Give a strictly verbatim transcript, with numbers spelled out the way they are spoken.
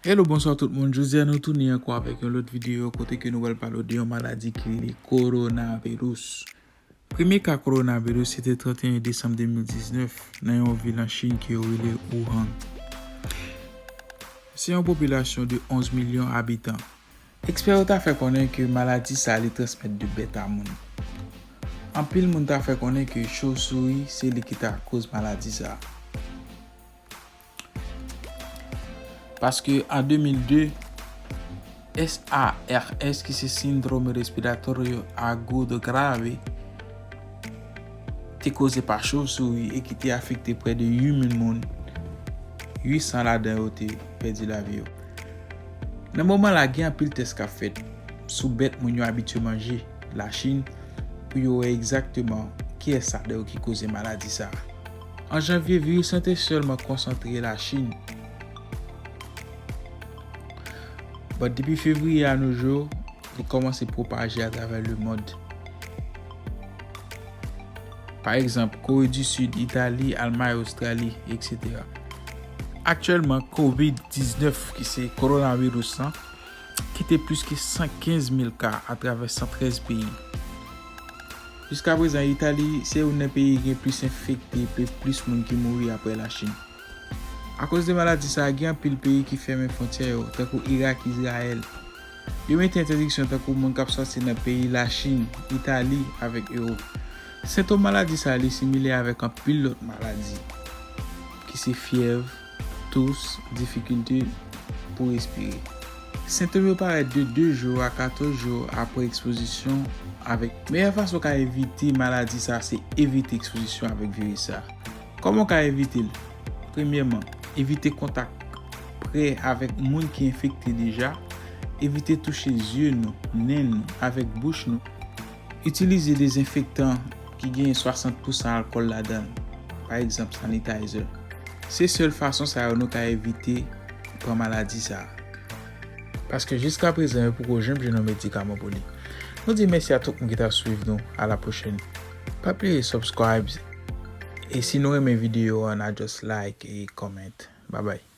Hello, bonswa tout moun. Jodi a nou tounen ankò avèk yon lòt videyo kote ke nou pral pale de yon maladi ki rele kowonaviris. Premye ka kowonaviris se te trannteyen desanm de mil diznèf nan yon vil an Chin ke yo rele Wuhan. Se yon popilasyon de onz milyon abitan. Ekspè yo ta fè konnen ke maladi sa li transmèt de bèt a moun. Anpil moun ta fè konnen ke chauve-souris se li ki ta koz maladi sa. Paske an de mil de, S A R S, ki se Síndrome Respiratorio Agudo Grave, te koze pa chauve-souris e ki te afekte prè de uit mil moun, uit san ladan yo te pèdi lavi yo. Nan moman la, gen anpil tès k ap fèt sou bèt moun yo abitye manje, Lachin, pou yo wè egzakteman kiyès ladan yo ki koze maladi sa a. An janvye, viris lan te sèlman konsantre Lachin. But depi fevriye a nos jours, li kòmanse pwopaje atravè lemonn. Pa egzanp, Kore di Sid, Itali, Almay, Ostrali, etsetera. Aktyèlman, kovid diznèf, ki se kowonaviris lan, kite plis ke san kenz mil ka atravè san trèz peyi. Jiskaprezan, Itali se youn nan peyi ki gen plis enfekte, pe plis moun ki mouri apre Lachin. Akoz de maladi sa a, gen anpil peyi ki fèmen fwontyè yo, tankou Irak, Izrayèl. Yo mete entèdiksyon tankou moun k ap sòti nan peyi Lachin, Itali avèk Ewòp. Sentòm maladi sa a li similè avèk anpil lòt maladi, ki se fyèv, tous, difikilte pou respire. Sentòm yo parèt de de jou a katòz jou apre ekspozisyon avèk. Meyè fason w ka evite maladi sa a se evite ekspozisyon avèk viris sa a. Kòman w ka evite l? Premyèman, evite kontak prè avèk moun ki enfekte deja. Evite touche zye nou, nen nou, avèk bouch nou. Itilize dezenfektan ki gen swasant pousan alkòl ladan l, pa egzanp sanitizer. Se sèl fason sa yo nou ka evite pran maladi sa a. Paske jiskaprezan yo poko janm jwenn yon medikaman pou li. Nou di mèsi a tout moun ki t ap swiv nou. A la pwochèn. Pa bliye subscribe. E si nou renmen videyo an, na just like e comment. Bye bye.